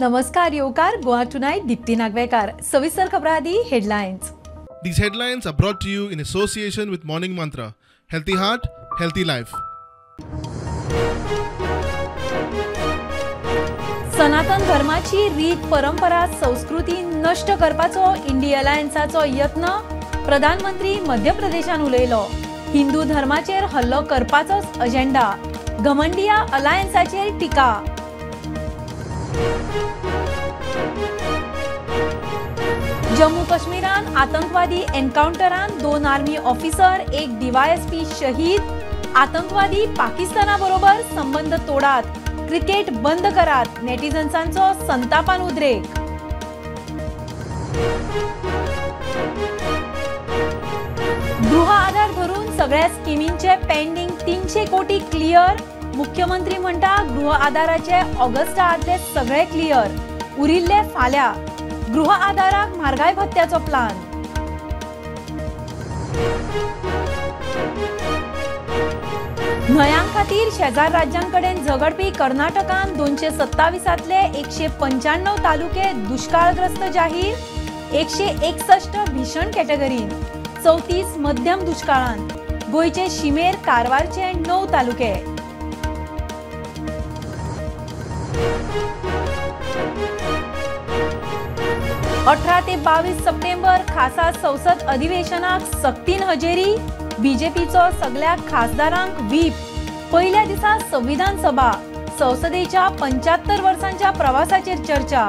नमस्कार येवकार गोवा टुनायट दीप्ती नागवेकार. सविस्तर खबरां आदी headlines. These headlines are brought to you in association with Morning Mantra. Healthy heart, healthy life. सनातन धर्माची रीत परंपरा संस्कृती नष्ट करपाचो इंडी अलायन्साचो यत्न प्रधानमंत्री मध्य प्रदेशान उलयलो. हिंदू धर्माचेर हल्लो करपाचोच अजेंडा. घमंडिया अलायन्साचेर टिका. जम्मू काश्मीरान आतंकवादी एन्काउंटरान 2 आर्मी ऑफिसर 1 डीवायएसपी शहीद. आतंकवादी पाकिस्ताना बरोबर संबंध तोडात, क्रिकेट बंद करात, नेटिझन्सांचो संतापान उद्रेक. गृह आधार धरून सगळ्या स्किमींचे पेंडिंग 300 कोटी क्लियर. मुख्यमंत्री म्हणटा गृह आधाराचे ऑगस्टा आदले सगळे क्लियर, उरिल्ले फाल्या. गृह आधाराक म्हारगाय भत्त्याचो प्लान. न्हंयां खातीर शेजार राज्यांकडेन झगडपी कर्नाटकान 227तले 195 तालुके दुष्काळग्रस्त जाहीर, 161 भीषण कॅटेगरीन, 34 मध्यम दुष्काळान. गोंयचे शिमेर कारवारचे 9 तालुके. 18 ते 22 सप्टेंबर खासा संसद अधिवेशनाक सक्तीन हजेरी. बीजेपीचो सगळ्या खासदारांक व्हीप. पयल्या दिसा संविधान सभा, संसदेच्या 75 वर्सांच्या प्रवासाचेर चर्चा.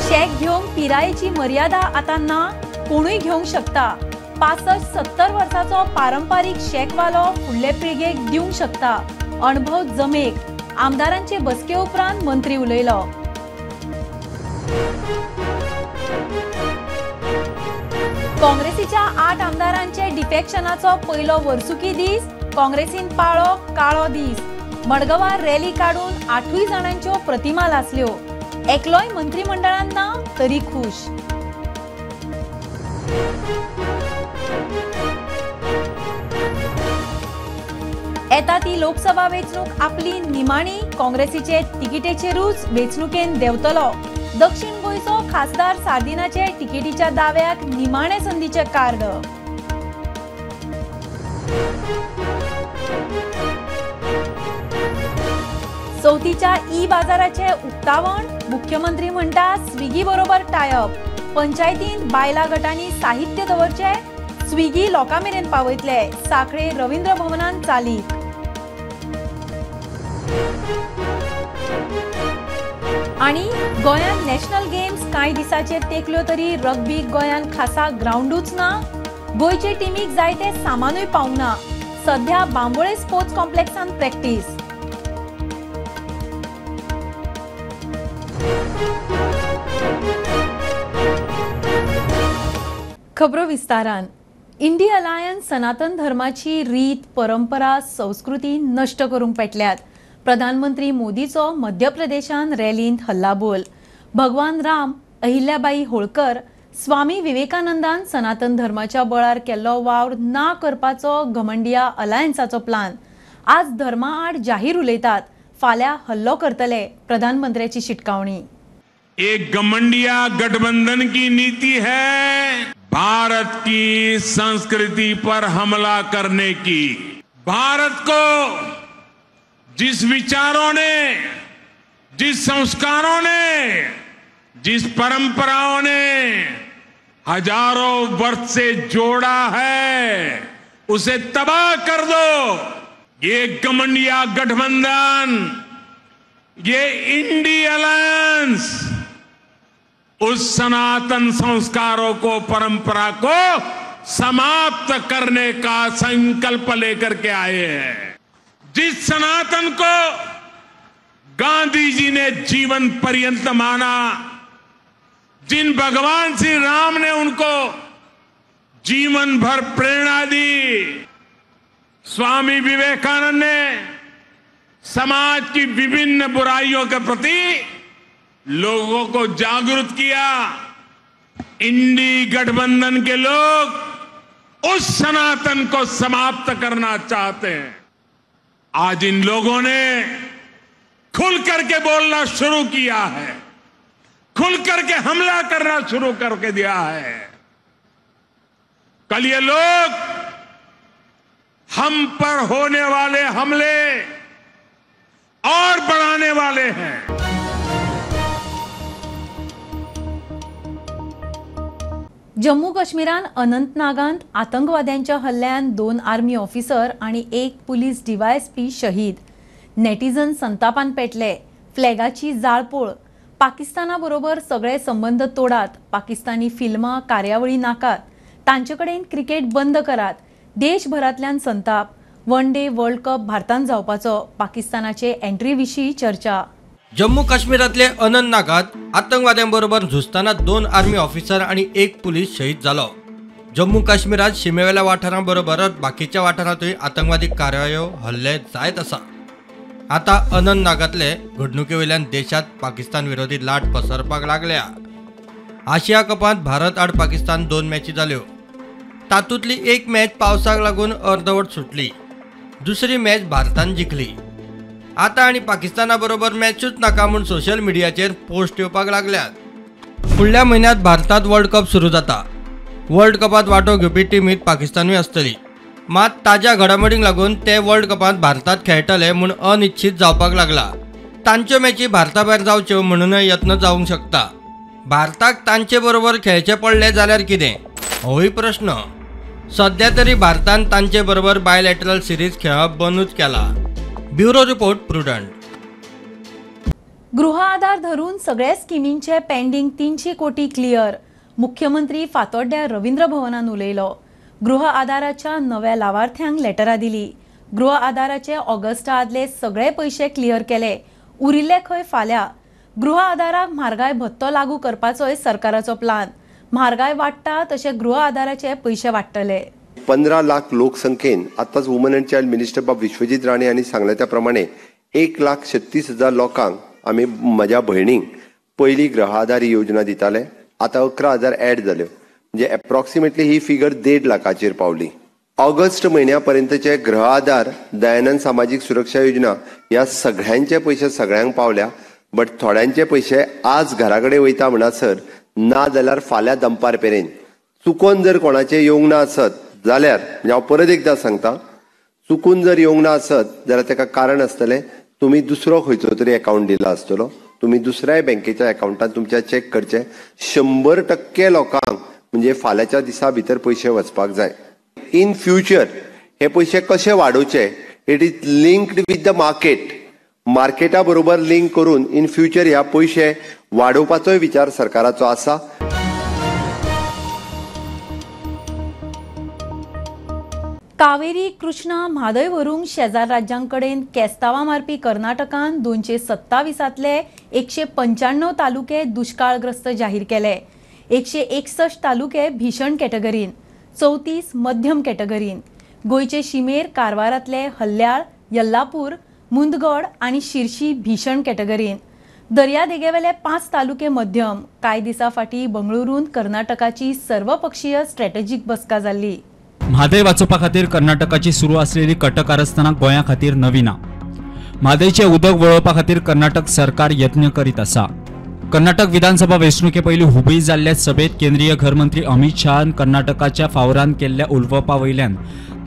शॅक घेवंक पिरायेची मर्यादा आतां ना, कोणूय घेवंक शकता. 65-70 वर्साचो पारंपारीक शॅकवालो फुडले पिळगेक दिवंक शकता. अणभव जमेक. आमदारांचे बसके उपरांत मंत्री उलयलो. काँग्रेसीच्या 8 आमदारांचे डिफेक्शनाचो पयलो वर्सुकी दीस. काँग्रेसीन पाळो काळो दीस. मडगांवां रॅली काडून 8 जाणांच्यो प्रतिमा लासल्यो. एकलोय मंत्रिमंडळान ना तरी खूश. येता ती लोकसभा वेंचणूक आपली निमाणी. काँग्रेसीचे तिकिटेचेरूच वेंचणुकेन देंवतलो. दक्षिण गोंयचो खासदार सार्दिनाचे तिकेटीच्या दाव्याक निमाणे संदीचे कार्ड. चवथीच्या ई बाजाराचे उक्तावण. मुख्यमंत्री म्हणटा स्विगी बरोबर टायअप. पंचायतींत बायलां गटांनी साहित्य दवरचे, स्विगी लोकां मेरेन पावयतले. सांखळे रवींद्र भवनान चालीक. आनी गोंयांत नॅशनल गेम्स कांय दिसाचेर तेंकल्यो तरी रग्बीक गोंयांत खासा ग्रावंडूच ना. गोंयचे टिमीक जाय ते सामानूय पावंक ना. सध्या बांबोळे स्पोर्ट्स कॉम्प्लेक्सान प्रॅक्टीस. खबरो विस्तारान. इंडी अलायन्स सनातन धर्माची रीत परंपरा संस्कृती नष्ट करूंक पेटल्यात. प्रधानमंत्री मोदीचो मध्य प्रदेशान रॅलींत हल्लाबोल. भगवान राम, अहिल्याबाई होळकर, स्वामी विवेकानंदान सनातन धर्माच्या बळार केल्लो वावर ना करपाचो घमंडिया अलायन्साचो प्लान. आज धर्मा आड जाहीर उलयतात, फाल्यां हल्लो करतले, प्रधानमंत्र्याची शिटकावणी. एक घमंडिया गठबंधन की नीति है भारत की संस्कृति पर हमला करने की. भारत को जिस विचारों ने, जिस संस्कारों ने, जिस परंपराओं ने हजारों वर्ष से जोड़ा है, उसे तबाह कर दो. ये घमंडिया गठबंधन, ये इंडी अलायंस उस सनातन संस्कारों को, परंपरा को समाप्त करने का संकल्प लेकर के आए हैं. जिस सनातन को गांधी जी ने जीवन पर्यंत माना, जिन भगवान श्री राम ने उनको जीवन भर प्रेरणा दी, स्वामी विवेकानंद ने समाज की विभिन्न बुराइयों के प्रति लोगों को जागरूक किया, इंडी गठबंधन के लोग उस सनातन को समाप्त करना चाहते हैं. आज इन लोगों ने खुल करके बोलना शुरू किया है, खुल करके हमला करना शुरू करके दिया है। कल ये लोग हम पर होने वाले हमले और बढ़ाने वाले हैं। जम्मू काश्मीरान अनंतनागांत आतंकवाद्यांच्या हल्ल्यान 2 आर्मी ऑफिसर आणि 1 पुलीस डीवायएसपी शहीद। नेटिझन संतापान पेटले, फ्लॅगाची जाळपोळ। पाकिस्ताना बरोबर सगळे संबंध तोडात, पाकिस्तानी फिल्मां कार्यावळी नाकात, तांचे कडेन क्रिकेट बंद करात। देशभरांतल्यान संताप। वन डे वर्ल्ड कप भारतान जावपाचो, पाकिस्तानाचे एंट्री विशीं चर्चा। जम्मू काश्मीरांतले अनंतनागांत आतंकवाद्यांबरोबर झुजतना 2 आर्मी ऑफिसर आणि 1 पुलीस शहीद जालो। जम्मू काश्मीरात शिमेवेल्या वाठारांबरोबरच बाकीच्या वाठारांतूय आतंकवादी कारवायो हल्ले जायत आसा। आता अनंतनागांतले घडणुके वयल्यान देशांत पाकिस्तान विरोधी लाट पसरपाक लागल्या। आशिया कपांत भारत आड पाकिस्तान 2 मॅची जाल्यो। तातूंतली एक मॅच पावसाक लागून अर्दवट सुटली, दुसरी मॅच भारतान जिखली। आता आनी पाकिस्ताना बरोबर मॅचूच नाका म्हूण सोशल मिडियाचेर पोस्ट येवपाक लागल्यात। फुडल्या म्हयन्यांत भारतांत वर्ल्ड कप सुरू जाता। वर्ल्ड कपांत वांटो घेवपी टिमींत पाकिस्तानूय आसतली, मात ताज्या घडामोडींक लागून ते वर्ल्ड कपांत भारतांत खेळटले म्हूण अनिश्चित जावपाक लागला। तांच्यो मॅची भारता भायर जावच्यो म्हणूनय यत्न जावंक शकता। भारताक तांचे बरोबर खेळचें पडलें जाल्यार कितें, होय प्रश्न। सध्या तरी भारतान तांचे बरोबर बायलॅटरल सिरीज खेळप बंदूच केला। Bureau report, Prudent. गृह आधार धरून सगळे स्किमींचे पेंडिंग 300 कोटी क्लियर। मुख्यमंत्री फातोड्ड्या रवींद्र भवनान उलयलो। गृह आधाराच्या नव्या लावार्थ्यांक लेटरां दिली। गृह आधाराचे ऑगस्टा आदले सगळे पयशे क्लियर केले, उरिल्ले खंय फाल्यां। गृह आधाराक म्हारगाय भत्तो लागू करपाचोय सरकाराचो प्लान। म्हारगाय वाडटा तशे गृह आधाराचे पयशे वाडटले। 15 लाख लोकसंख्येन आतांच वुमन अँड चायल्ड मिनिस्टर बाब विश्वजीत राणे हांणी सांगलें त्या प्रमाणे 1,36,000 लोकांक आमी म्हज्या भयणींक पयली गृह आधार योजना दिताले। आतां 11,000 ऍड जाल्यो, म्हणजे एप्रॉक्सिमेटली ही फिगर 1.5 लाखाचेर पावली। ऑगस्ट म्हयन्या पर्यंतचे गृह आधार, दयानंद सामाजीक सुरक्षा योजना ह्या सगळ्यांचे पयशे सगळ्यांक पावल्या, बट थोड्यांचे पयशे आज घरा कडेन वयता म्हणसर ना जाल्यार फाल्यां दनपार मेरेन चुकोन जर कोणाचे येवंक ना आसत जाल्यार, म्हणजे हांव परत एकदां सांगता, चुकून जर येवंक ना आसत जाल्यार ताका कारण आसतलें तुमी दुसरो खंयचो तरी एकावंट दिला आसतलो, तुमी दुसऱ्याय बँकेच्या एकावंटान तुमच्या चॅक करचें। 100% लोकांक म्हणजे फाल्यांच्या दिसा भितर पयशे वचपाक जाय। इन फ्युचर हे पयशे कशे वाडोवचे, it is linked with the market, मार्केटा बरोबर लिंक करून इन फ्युचर ह्या पयशे वाडोवपाचोय विचार सरकाराचो आसा। कावेरी, कृष्णा, म्हादय व्हरूंक शेजार राज्यांकडेन केस्तांवां मारपी कर्नाटकान 227तले 195 तालुके दुष्काळग्रस्त जाहीर केले। 161 तालुके भीषण कॅटेगरीन, 34 मध्यम कॅटेगरीन। गोंयचे शिमेर कारवारांतले हल्ल्याळ, यल्लापूर, मुंदगड आनी शिरशी भीषण कॅटेगरीन। दर्यादेगेवेले 5 तालुके मध्यम। कांय दिसां फाटीं बंगळुरूंत कर्नाटकाची सर्वपक्षीय स्ट्रॅटेजीक बसका जाल्ली। म्हादय वाचोवपा खातीर कर्नाटकाची सुरू आसलेली कटकारस्थानां गोंया खातीर नवी ना। म्हादयचें उदक वळोवपा खातीर कर्नाटक सरकार यत्न करीत आसा। कर्नाटक विधानसभा वेंचणुके पयलीं हुबळी जाल्ल्या सभेत केंद्रीय घरमंत्री अमित शहान कर्नाटकाच्या फावरान केल्ल्या उलोवपा वयल्यान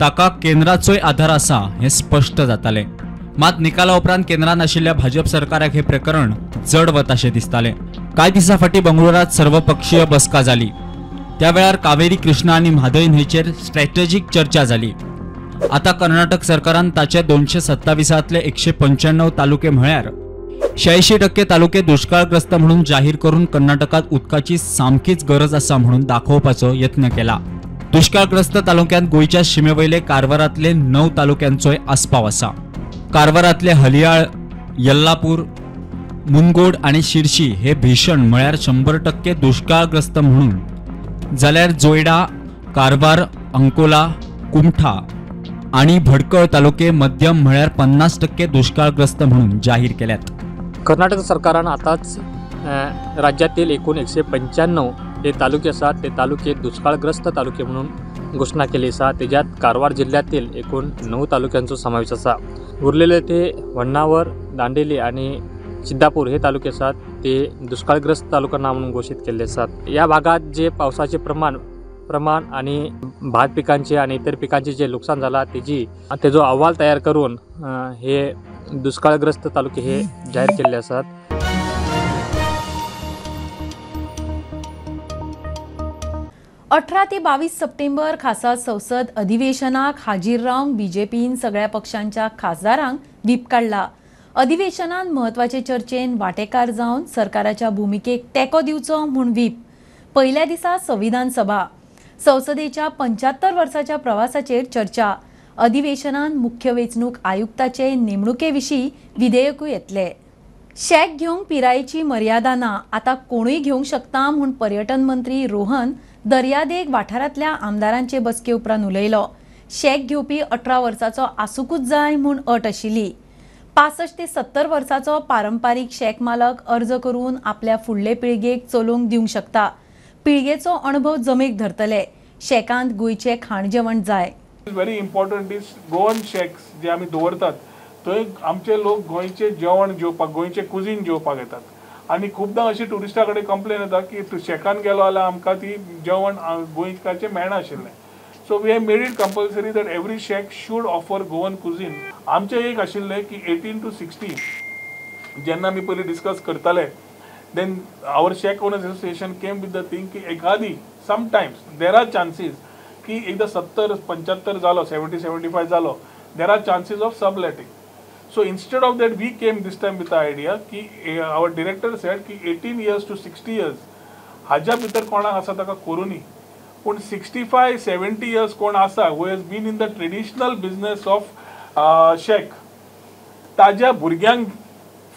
ताका केंद्राचोय आधार आसा हें स्पश्ट जातालें। मात निकाला उपरांत केंद्रान आशिल्ल्या भाजप सरकाराक हें प्रकरण जड वताशें दिसतालें। कांय दिसां फाटीं बंगळुरांत सर्वपक्षीय बसका जाली। त्या वेळार कावेरी, कृष्णा आनी म्हादय न्हंयचेर स्ट्रॅटेजीक चर्चा जाली। आतां कर्नाटक सरकारान ताचे 227तले 195 तालुके म्हळ्यार 86% तालुके दुष्काळग्रस्त म्हणून जाहीर करून कर्नाटकात उदकाची सामकीच गरज आसा म्हणून दाखोवपाचो यत्न केला। दुष्काळग्रस्त तालुक्यांत गोंयच्या शिमेवयले कारवारांतले 9 तालुक्यांचोय आस्पाव आसा। कारवारांतले हलियाळ, यल्लापूर, मुनगोड आनी शिरशी हे भीषण म्हळ्यार 100% दुष्काळग्रस्त म्हणून, जाल्यार जोयडा, कारवार, अंकोला, कुमठा आनी भडकळ तालुके मध्यम म्हळ्यार 50% दुष्काळग्रस्त म्हणून जाहीर केल्यात। कर्नाटक सरकारान आतांच राज्यातील एकूण 195 हे तालुके आसात ते तालुके दुष्काळग्रस्त तालुके म्हणून घोशणा केली आसा. तेज्यात कारवार जिल्ह्यातील एकूण 9 तालुक्यांचो समावेश आसा. उरलेले ते होन्नावर, दांडेली आणि सिद्धापूर हे तालुके आसात ते दुष्काळग्रस्त तालुका ना म्हणून घोषित केले आसात. या भागात जे पावसाचे प्रमाण आणि भात पिकांचे आणि इतर पिकांचे जे नुकसान झाला तेजो अहवाल तयार करून हे दुष्काळग्रस्त तालुके हे जाहीर केले आसात. 18 ते 22 सप्टेंबर खासा संसद अधिवेशनाक हाजीर रावंक बीजेपीन सगळ्या पक्षांच्या खासदारांक व्हीप काडला. अधिवेशनान म्हत्वाचे चर्चेन वांटेकार जावन सरकाराच्या भुमिकेक तेंको दिवचो म्हूण व्हीप. पयल्या दिसा संविधान सभा, संसदेच्या 75 वर्साच्या प्रवासाचेर चर्चा. अधिवेशनान मुख्य वेंचणूक आयुक्ताचे नेमणुके विशीं विधेयकूय येतले. शॅक घेवंक पिरायेची मर्यादा ना, आतां कोणूय घेवंक शकता म्हूण पर्यटन मंत्री रोहन दर्यादेग वाठारांतल्या आमदारांचे बसके उपरांत उलयलो. शॅक घेवपी 18 वर्साचो आसूंकूच जाय म्हूण अट आशिल्ली. 65 ते 70 वर्साचो पारंपारीक शॅक मालक अर्ज करून आपल्या फुडले पिळगेक चलोवंक दिवंक शकता. पिळगेचो अणभव जमेक धरतले. शॅकांत गोंयचें खाण जेवण जाय. Very important is Goan shacks जे आमी दवरतात थंय आमचे लोक गोंयचें जेवण जेवपाक, गोंयचें कुजीन जेवपाक येतात. आनी खुबदां अशी ट्युरिस्टा कडेन कंप्लेन येता की शॅकान गेलो जाल्यार आमकां ती जेवण गोंयकाराचें मेळनाशिल्लें. So we have made it compulsory that every shack should offer Goan cuisine. आमचें एक आशिल्लें की 18 to 60 जेन्ना आमी पयलीं डिस्कस करताले, then our shack owners association came with the thing की एखादी समटायम्स there are chances की एकदां 70 75 जालो, 70 75 जालो, there are chances of subletting. So instead of that we came this time with the idea की our director said की 18 years to 60 years हाज्या भितर कोणाक आसा ताका करूनी, पूण 65 70 years कोण आसा who has been in the traditional business of shack, ताज्या भुरग्यांक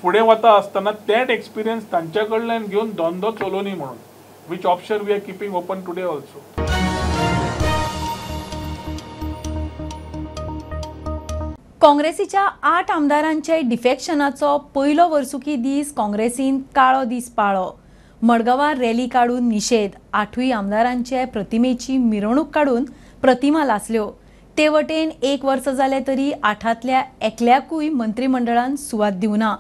फुडें वता आसतना that experience तांच्या कडल्यान घेवन धंदो चलोवनी म्हणून, which option we are keeping open today also. काँग्रेसीच्या 8 आमदारांचे डिफेक्शनाचो पयलो वर्सुकी दीस काँग्रेसीन काळो दीस पाळ्ळो. मडगांवार रॅली काडून निशेध. 8 आमदारांचे प्रतिमेची मिरवणूक काडून प्रतिमा लासल्यो. ते वटेन 1 वर्स जालें तरी 8तल्या एकल्याकूय मंत्रिमंडळान सुवात दिवना.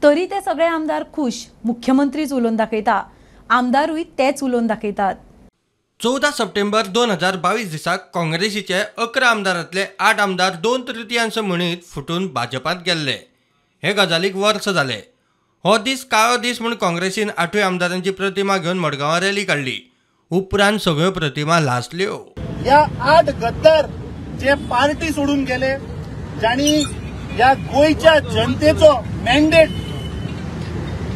तरी ते सगळे आमदार खूश. मुख्यमंत्रीच उलोवन दाखयता, आमदारूय तेच उलोवन दाखयतात. 14 सप्टेंबर 2022 दिसा काँग्रेसीचे 11 आमदारांतले 8 आमदार 2/3 म्हणीत फुटून भाजपांत गेल्ले. हे गजालीक वर्स जाले. हो दीस काळो दीस म्हूण काँग्रेसीन 8 आमदारांची प्रतिमा घेवन मडगांवां रॅली काडली. उपरांत सगळ्यो प्रतिमा लासल्यो. ह्या 8 गद्दार जे पार्टी सोडून गेले, जांणी ह्या गोंयच्या जनतेचो मॅन्डेट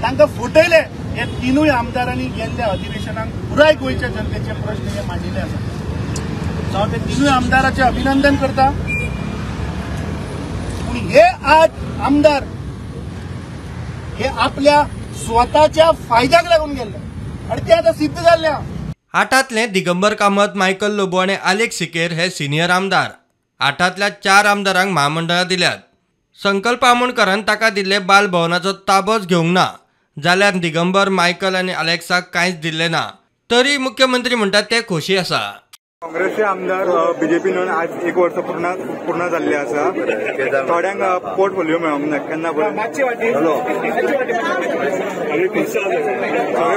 तांकां फुटयले, हे 3 आमदारांनी गेल्ल्या अधिवेशनाक पुराय गोंयच्या जनतेचे प्रश्न हे मांडिल्ले आसात. हांव ते 3 आमदाराचें अभिनंदन करता. पूण हे 8 आमदार हे आपल्या स्वताच्या फायद्याक लागून गेल्ले आनी ते आतां सिद्ध जाल्ले. 8तले दिगंबर कामत, मायकल लोबो आनी आलेक्स सिकेर हे सिनियर आमदार. 8तल्या 4 आमदारांक महामंडळां दिल्यात. संकल्प आमोणकरान ताका दिल्ले बाल भवनाचो ताबोच घेवंक ना, जाल्यार दिगंबर, मायकल आनी आलेक्साक कांयच दिल्लें ना. तरी मुख्यमंत्री म्हणटात ते खोशी आसा. काँग्रेसचे आमदार बीजेपीन आज 1 वर्स पूर्ण जाल्ले आसा. थोड्यांक पोर्टफोलियो मेळोंक ना, केन्ना सगळे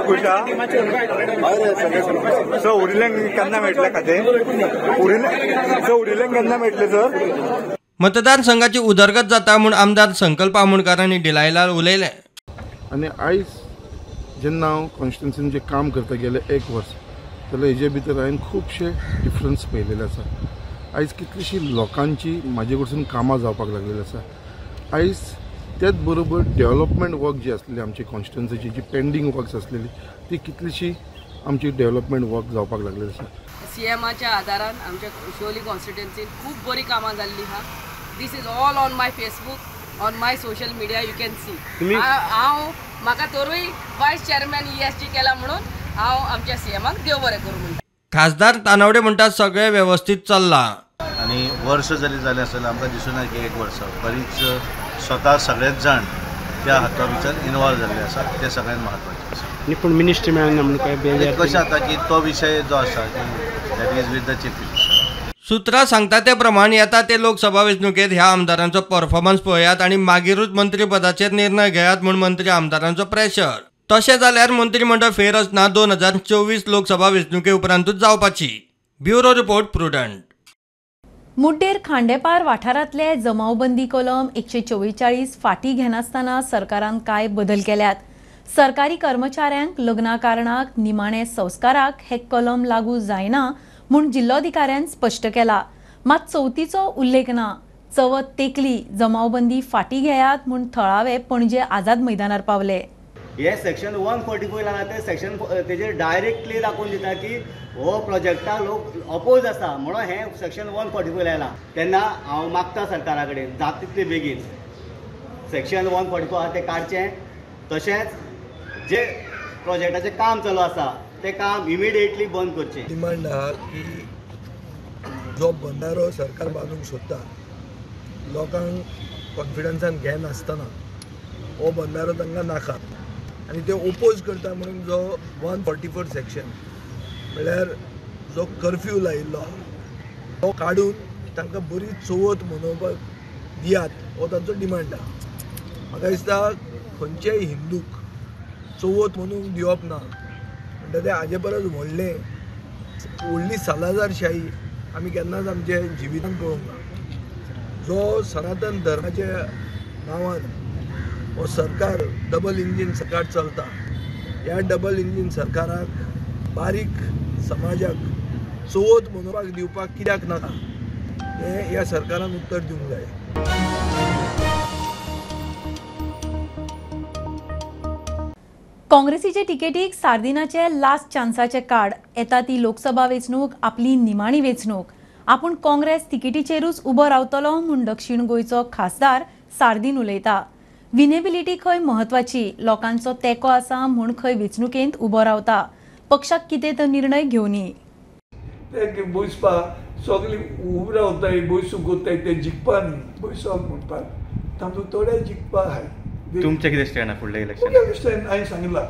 खूश आहा. सो उरिल्ल्यांक केन्ना मेळटलें खातें? सो उरिल्ल्यांक केन्ना मेळटलें सर? मतदारसंघाची उदरगत जाता म्हूण आमदार संकल्प आमोणकर आनी डिलायलाल उलयले. आनी आयज जेन्ना हांव कॉन्स्टिट्युन्सीन जें काम करता गेलें 1 वर्स, जाल्यार हेजे भितर हांवें खुबशे डिफरन्स पळयलेले आसा. आयज कितलीशी लोकांची म्हाजे कडसून कामां जावपाक लागलेली आसा. आयज त्याच बरोबर डेवलपमेंट वर्क जी आसलेली आमची कॉन्स्टिट्युन्सीची जी पेंडींग वर्क्स आसलेली ती कितलीशी आमची डेवलपमेंट वर्क जावपाक लागलेली आसा. सीएमाच्या आदारान आमच्या शिवोली कॉन्स्टिट्युन्सीन खूब बरी कामां जाल्ली आहा. This is all on my Facebook, on my social media you can see. हांव म्हाका तरूय वायस चेअरमॅन ESG केला म्हणून हांव आमच्या सीएमाक देव बरें करूं म्हणटा. खासदार तानावडे म्हणटात सगळें वेवस्थीत चल्लां. आनी वर्स जरी जालें आसल्यार आमकां दिसना की 1 वर्स बरीच स्वता सगळेच जाण त्या हाता भितर इनवॉल्व जाल्ले आसा, तें सगळ्यांत म्हत्वाचें आसा. न्ही पूण मिनिस्ट्री मेळना म्हणून काय बेजार कशें जाता की तो विशय जो आसा की that is with the chief minister. सूत्रां सांगता ते प्रमाण येता ते लोकसभा वेंचणुकेत ह्या आमदारांचो परफॉर्मन्स पळयात आनी मागीरूच मंत्रीपदाचेर निर्णय घेयात म्हूण मंत्री आमदारांचो प्रेशर. तशें जाल्यार मंत्रीमंडळ फेररचना 2024 लोकसभा वेंचणुके उपरांतूच जावपाची. Bureau report, Prudent. Mudder Khandepar वाठारांतले जमावबंदी कलम 144 फाटी घेनासतना सरकारान कांय बदल केल्यात. सरकारी कर्मचाऱ्यांक लग्ना कारणाक निमाणे संस्काराक हे कलम लागू जायना म्हूण जिल्लोधिकाऱ्यान स्पश्ट केला. मात चवथीचो उल्लेख ना. चवथ तेकली, जमावबंदी फाटी घेयात म्हूण थळावे पणजे आझाद मैदानार पावले. हे सेक्शन 144 आहा ते सेक्शन तेजेर डायरेक्टली दाखोवन दिता की हो प्रोजेक्टाक लोक अपोज आसा म्हणून हे सेक्शन 144 आयला. तेन्ना हांव मागता सरकारा कडेन जाता तितले बेगीन सेक्शन 144 आहा तें काडचें, तशेंच जे प्रोजेक्टाचें काम चालू आसा तें काम इमिडिएटली बंद करचें. डिमांड आहा की जो बंदारो सरकार बांदूंक सोदता लोकांक कॉन्फिडन्सान घेनासतना हो बंदारो तांकां नाका आनी ते ओपोज करता म्हणून जो 144 सेक्शन म्हळ्यार जो कर्फ्यू लायिल्लो आहा तो काडून तांकां बरी चवथ मनोवपाक दियात हो तांचो डिमांड आहा. म्हाका दिसता खंयच्याय हिंदूक चवथ मनोवंक दिवप ना म्हणटा तें हाजे परस व्हडलें व्हडली सालाजारशाही आमी केन्नाच आमच्या जिवितांत पळोवंक ना. जो सनातन धर्माच्या नांवान हो सरकार डबल इंजीन सरकार चलता, ह्या डबल इंजीन सरकाराक बारीक समाजाक चवथ मनोवपाक दिवपाक कित्याक नाका हें ह्या सरकारान उत्तर दिवंक जाय. काँग्रेसीचे तिकेटीक सार्दिनाचे लास्ट चान्साचे कार्ड. येता ती लोकसभा वेंचणूक आपली निमाणी वेंचणूक. आपूण काँग्रेस तिकेटीचेरूच उबो रावतलो म्हूण दक्षिण गोंयचो खासदार सार्दीन उलयता. विनेबिलिटी खंय म्हत्वाची, लोकांचो तेंको आसा म्हूण खंय वेंचणुकेंत उबो रावता. पक्षाक कितें तो निर्णय घेवनी. ते बसपा सगळीं उब रावताय बसूंक कोत्ताय ते जिखपा न्ही बसप म्हणपाक तांचो थोडे जिखपा आहाय. तुमचें कितें स्टँड आहा फुडल्या इलेक्शन? फुडलें स्टँड हांवें सांगिल्लां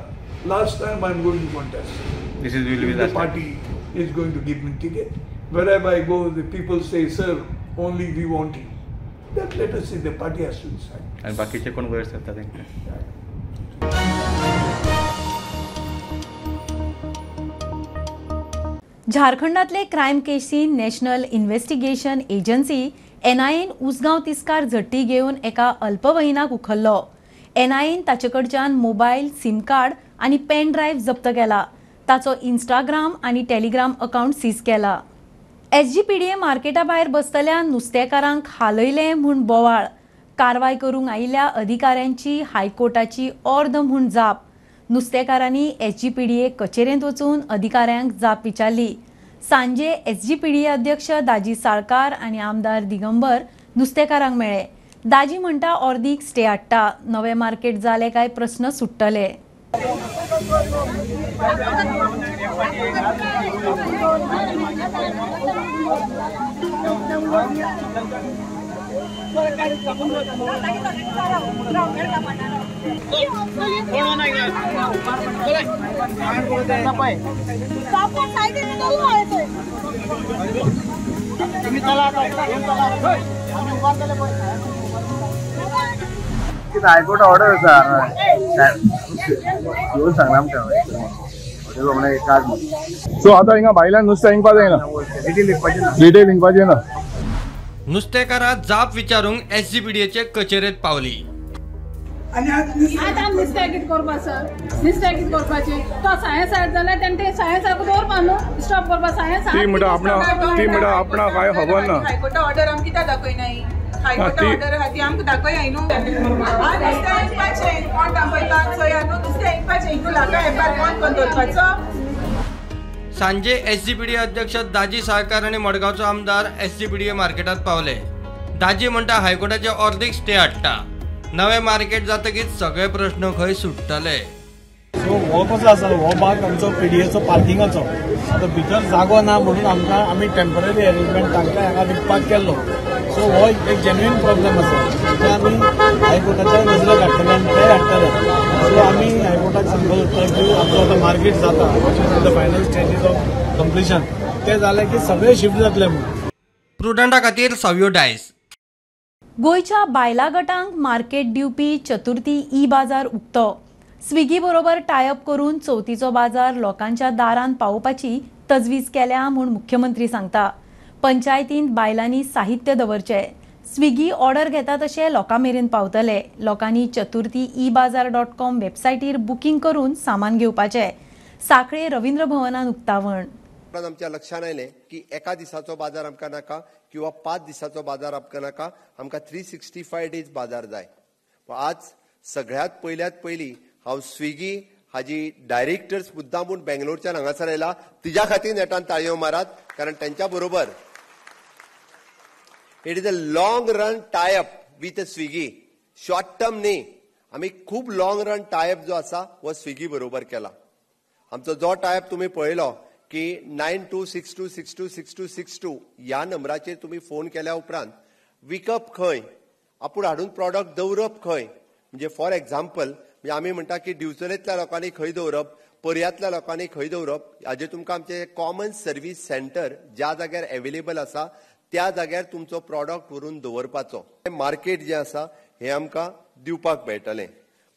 last time I am going to contest. This is will be the party is going to give me ticket. Wherever I go, the people say, sir, only we want you. That let us see, the party has to decide. आनी बाकीचे कोण वयर सरता तांकां? झारखंडातले crime केसीन national investigation agency एनआयएन उसगांव तिस्कार झट्टी घेवन एका अल्पवयीनाक उखल्लो. एनआयएन ताचे कडच्यान मोबायल, सिम कार्ड आनी पेन ड्रायव्ह जप्त केला. ताचो इंस्टाग्राम आनी टेलिग्राम अकाउंट सीज केला. एसजीपीडीए मार्केटा भायर बसतल्या नुस्तेकारांक हालयले म्हूण बोवाळ. कारवाय करूंक आयिल्ल्या अधिकाऱ्यांची हायकोर्टाची ऑर्द म्हूण जाप. नुस्तेकारांनी एसजीपीडीए कचेरेंत वचून अधिकाऱ्यांक जाप विचारली. सांजे एसजीपीडीए अध्यक्ष दाजी साळकार आनी आमदार दिगंबर नुस्तेकारांक मेळ्ळे. दाजी म्हणटा ऑर्दीक स्टे हाडटा, नवें मार्केट जालें काय प्रस्न सुट्टले. हायकोर्ट ऑर्डर आसा येवन सांगला आमकां. सो आतां हिंगा भायल्यान नुस्तें विकपा जायना, रिटेल विकपाचें ना. नुस्तेकारां जाप विचारूंक एसजीपीडीएचे कचेरेंत पावली. आतां नुस्त्या कितें करपा सर? नुस्त्या कितें करपाचें? तो सायन्स जाल्यार तेणें तें सायन्साक दवरपा न्हू, स्टॉप करपा सायन्स. ती म्हणटा आपणा, ती म्हणटा आपणा कांय खबर ना. हायकोर्टा ऑर्डर आमकां कित्याक दाखयनाय? हायकोर्टा ऑर्डर आहा ती आमकां दाखयाय न्हू. नुस्तें विकपाचें कोण दाखयता चोया न्हू, नुस्तें विकपाचें हितून लाका येपार कोण कोण दवरपाचो. सांजे एसजीपीडीए अध्यक्ष दाजी साळकार आनी मडगांवचो आमदार एसजीपीडीए मार्केटांत पावले. दाजी म्हणटा हायकोर्टाचे ऑर्दीक स्टे हाडटा, नवें मार्केट जातकीच सगळे प्रश्न खंय सुट्टले. सो हो कसो आसा, हो भाग आमचो पीडीएचो पार्किंगाचो आतां भितर जागो ना म्हणून आमकां आमी टेम्पररी अरेंजमेंट तांकां हांगा विकपाक केल्लो. सो हो एक जेन्युइन प्रॉब्लम आसा, ते आमी हायकोर्टाच्या नजरेक हाडटले आनी ते हाडटले. सो आमी हायकोर्टाक सांगपाक सोदता की आमचो आतां मार्केट जाता, the final stages of completion, ते जालें की सगळे शिफ्ट जातले म्हणून. प्रुडंटा खातीर सावियो डायस. गोंयच्या बायलां गटांक मार्केट दिवपी चतुर्थी ई बाजार उक्तो. स्विगी बरोबर टायअप करून चवथीचो बाजार लोकांच्या दारान पावोवपाची तजवीज केल्या म्हूण मुख्यमंत्री सांगता. पंचायतींत बायलांनी साहित्य दवरचें. स्विगी ऑर्डर घेता तशें लोकां मेरेन पावतले. लोकांनी चतुर्थी ई बाजार .com वेबसायटीर बुकींग करून सामान घेवपाचें. साखळे रवींद्र भवनान उक्तावण. आमच्या लक्षात आयलें की एका दिसाचो बाजार आमकां नाका किंवा 5 दिसाचो बाजार आमकां नाका, आमकां 365 डेज बाजार जाय. आज सगळ्यात पयल्यात पयली हांव स्विगी हाजी डायरेक्टर्स मुद्दामून बेंगलोरच्यान हांगासर आयला, तिज्या खातीर नेटान ताळयो मारात, कारण त्यांच्या बरोबर it is a long run tie up with Swiggy, short term न्ही. आमी खूब लॉंग रन टायअप जो आसा हो स्विगी बरोबर केला. आमचो जो टायअप तुमी पळयलो की 9262626262 ह्या नंबराचेर तुमी फोन केल्या उपरांत विकप खंय, आपूण हाडून प्रॉडक्ट दवरप खंय, म्हणजे फॉर एग्जाम्पल म्हणजे आमी म्हणटा की दिवचलेंतल्या लोकांनी खंय दवरप, पर्यांतल्या लोकांनी खंय दवरप, हाजेर तुमकां आमचें कॉमन सर्वीस सेंटर ज्या जाग्यार एवेलेबल आसा त्या जाग्यार तुमचो प्रॉडक्ट व्हरून दवरपाचो. मार्केट जें आसा हें आमकां दिवपाक मेळटलें.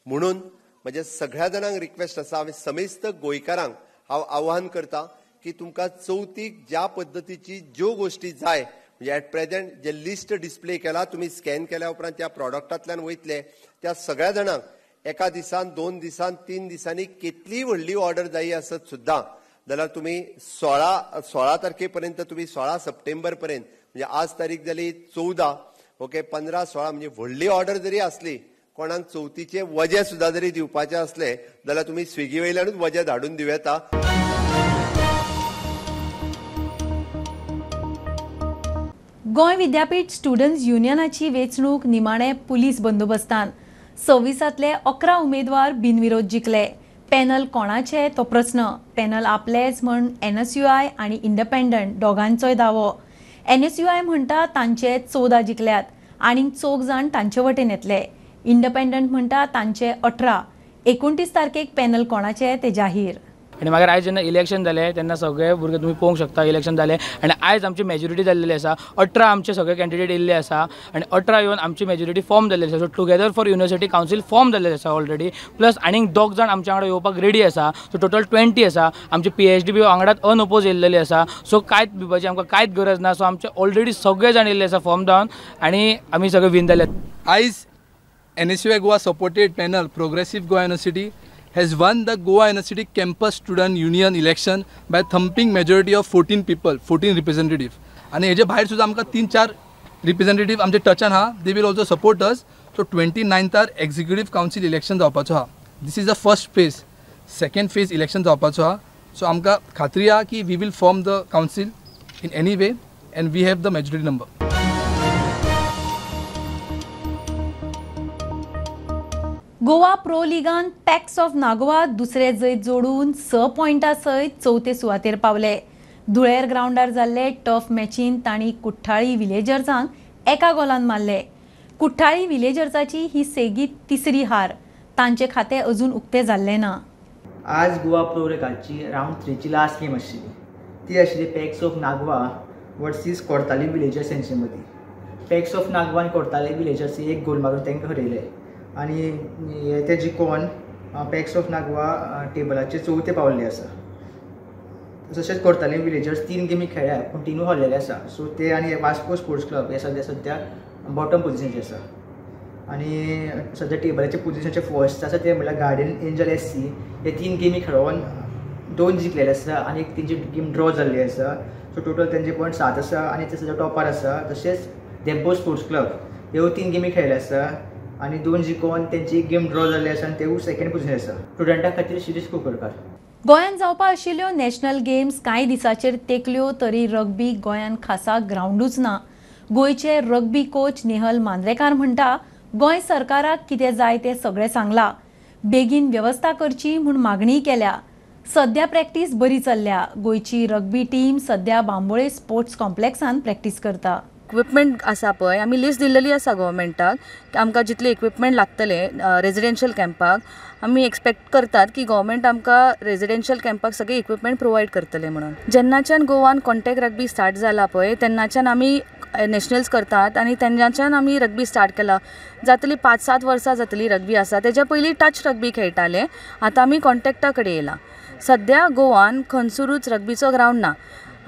म्हणून म्हजे सगळ्या जाणांक रिक्वेस्ट आसा, हांवें समेस्त गोंयकारांक हांव आव्हान करता की तुमकां चवथीक ज्या पद्दतीची ज्यो गोश्टी जाय, म्हणजे एट प्रेझेंट जे लिस्ट डिस्प्ले केला तुमी स्कॅन केल्या उपरांत त्या प्रॉडक्टांतल्यान वयतले त्या सगळ्या जाणांक एका दिसान, 2 दिसान, 3 दिसांनी कितलीय व्हडली ऑर्डर जायी आसत सुद्दां जाल्यार तुमी 16 तारखे पर्यंत, तुमी 16 सप्टेंबर पर्यंत, म्हणजे आज तारीख जाली 14, ओके 15, 16, म्हणजे व्हडली ऑर्डर जरी आसली, कोणाक चवथीचे वजे सुद्दां जरी दिवपाचे आसले जाल्यार तुमी स्विगी वयल्यानूच वजे धाडून दिवं येता. गोंय विद्यापीठ स्टुडंट्स युनियनाची वेंचणूक निमाणे पुलीस बंदोबस्तान. 26तले 11 उमेदवार बिनविरोध जिखले. पॅनल कोणाचे तो प्रस्न. पॅनल आपलेच म्हण NSUI आनी इंडिपेंडंट दोगांचोय दावो. NSUI म्हणटा तांचे 14 जिखल्यात आनीक 4 जाण तांचे वटेन येतले. इंडिपेंडंट म्हणटा तांचे 18. 29 तारखेक पॅनल कोणाचे ते जाहीर. आनी मागीर आयज जेन्ना इलेक्शन जालें तेन्ना सगळे भुरगे तुमी पळोवंक शकता इलेक्शन जालें आनी आयज आमची मेजॉरिटी जाल्लेली आसा. 18 आमचे सगळे कॅन्डिडेट येयल्ले आसा आनी 18 येवन आमची मेजॉरिटी फॉर्म जाल्लेली आसा. So together for university council form जाल्लेली आसा ऑलरेडी, प्लस आनीक 2 जाण आमच्या वांगडा येवपाक रेडी आसा. सो टोटल 20 आसा. आमची PhD बी वांगडाच अनओपोज येयल्लेली आसा. सो कांयच भिवपाची आमकां कांयच गरज ना. सो आमचे ऑलरेडी सगळे जाण येयल्ले आसा फॉर्म जावन आनी आमी सगळे विन जाले. आयज NSUI Goa supported panel Progressive Goa University has won the Goa University Campus Student Union election by thumping majority of 14 people, 14 representative. आनी हेजे भायर सुद्दां आमकां 3-4 रिप्रेझेंटेटिव्ह आमचे टचान आहा, they will also support us. So 29 executive council election जावपाचो आहा. This is the first phase. Second phase election जावपाचो आहा. सो आमकां खात्री आहा की we will form the council in any way and we have the majority number. Goa pro लिगान पॅक्स of Nagoa दुसरे जैत जोडून 6 पॉयंटा सयत चवथे सुवातेर पावले. धुळेर ग्रावंडार जाल्ले टफ मॅचीन तांणी कुठ्ठाळी विलेजर्सांक 1 गोलान मारले. कुठ्ठाळी विलेजर्साची ही सेगीत तिसरी हार. तांचे खाते अजून उक्ते जाल्ले ना. आज गोवा प्रो लिगाची रावंड 3ची लास्ट गेम आशिल्ली ती आशिल्ली PACS of Nagwa versus Cortalim villagers हेंचे मदीं. पॅक्स ऑफ नागवा आनी कोर्ताली विलेजर्स 1 गोल मारून तांकां हरयले आनी ते जिखोन पॅक्स ऑफ नागवा टेबलाचेर चवथे पावल्ले आसा. तशेंच कोर्तालीम विलेजर्स 3 गेमी खेळ्ळ्या पूण 3 हरलेले आसा. सो ते आनी वास्को स्पोर्ट्स क्लब हे सद्या सद्या बॉटम पोजिशनाचेर आसा आनी सद्या टेबलाचे पोजिशनाचे फर्स्ट आसा ते म्हणल्यार गार्डियन एंजल SC. हे 3 गेमी खेळोन 2 जिखलेले आसा आनी एक तेंची गेम ड्रॉ जाल्ली आसा. सो टोटल तेंचे पॉयंट 7 आसा आनी ते सद्या टॉपार आसा. तशेंच धेंपो स्पोर्ट्स क्लब हेवूय 3 गेमी खेळ्ळे आसा आनी 2 जिखोन तेंची गेम ड्रॉ जाल्ली आसा आनी तेवूय सेकंड पोजिशन आसा. स्टुडंटा खातीर शिरीष कुंकळकार. गोंयांत जावपा आशिल्ल्यो नॅशनल गेम्स कांय दिसांचेर तेंकल्यो तरी रग्बी गोंयांत खासा ग्रावंडूच ना. गोंयचे रग्बी कोच नेहल मांद्रेकार म्हणटा गोंय सरकाराक कितें जाय तें सगळें सांगलां, बेगीन वेवस्था करची म्हूण मागणीय केल्या. सद्या प्रॅक्टीस बरी चल्ल्या. गोंयची रग्बी टीम सद्या बांबोळे स्पोर्ट्स कॉम्प्लेक्सांत प्रॅक्टीस करता. इक्विपमेंट आसा पळय आमी लिस्ट दिल्लेली आसा गव्हर्मेंटाक आमकां जितले इक्विपमेंट लागतले रेजिडेन्शियल कॅम्पाक, आमी एक्सपेक्ट करतात की गव्हर्मेंट आमकां रेजिडेन्शियल कॅम्पाक सगळे इक्विपमेंट प्रोवायड करतले म्हणून. जेन्नाच्यान गोवान कॉन्टॅक्ट रग्बी स्टार्ट जाला पळय तेन्नाच्यान आमी नॅशनल्स करतात आनी तेन्नाच्यान आमी रग्बी स्टार्ट केला. जातली 5-7 वर्सां जातली रग्बी आसा, तेज्या पयलीं टच रग्बी खेळटाले, आतां आमी कॉन्टॅक्टा कडेन येयला. सद्या गोवान खंयसरूच रग्बीचो ग्रावंड ना.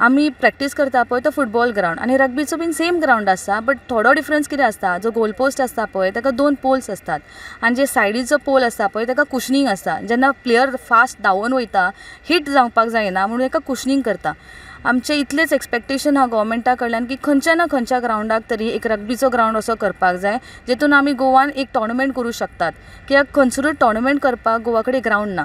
आमी प्रॅक्टीस करता पळय तो फुटबॉल ग्रावंड आनी रग्बीचो बीन सेम ग्रावंड आसता, बट थोडो डिफरन्स कितें आसता, जो गोल पोस्ट आसता पळय ताका 2 पोल्स आसतात आनी जे सायडीचो पोल आसता पळय ताका कुशनींग आसता. जेन्ना प्लेयर फास्ट धांवून वयता हिट जावपाक जायना म्हणून ताका कुशनींग करता. आमचें इतलेंच एक्सपेक्टेशन आहा गव्हर्मेंटा कडल्यान की खंयच्या ना खंयच्या ग्रावंडाक तरी एक रग्बीचो ग्रावंड असो करपाक जाय जेतून आमी गोवान एक टोर्नामेंट करूं शकतात. कित्याक खंयसरूच टोर्नामेंट करपाक गोवा कडेन ग्रावंड ना.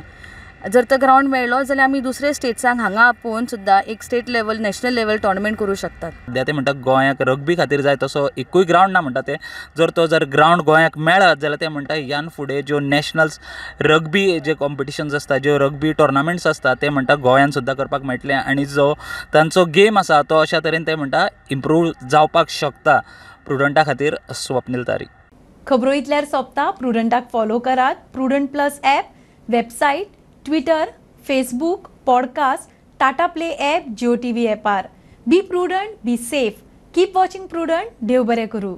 जर तर ग्रावंड मेळ्ळो जाल्यार आमी दुसरे स्टेट्सांक हांगा आपोवन सुद्दां एक state level national level tournament करूं शकतात. सद्या ते म्हणटा गोंयाक रग्बी खातीर जाय तसो एकूय ग्रावंड ना म्हणटा ते. जर तो जर ग्रावंड गोंयाक मेळत जाल्यार ते म्हणटा ह्यान फुडें ज्यो नॅशनल्स रग्बी जे कॉम्पिटिशन्स आसता, ज्यो रग्बी टोर्नामेंट्स आसता ते म्हणटा गोंयान सुद्दां करपाक मेळटले आनी जो तांचो गेम आसा तो अशा तरेन ते म्हणटा इम्प्रूव जावपाक शकता. प्रुडंटा खातीर स्वप्नील तारी. खबरो इतल्यार सोंपता. प्रुडंटाक फॉलो करात Prudent plus app, website, Twitter, Facebook, podcast, Tata Play app, Jio TV ॲपार. Be prudent, be safe, keep watching Prudent. देव बरें करूं.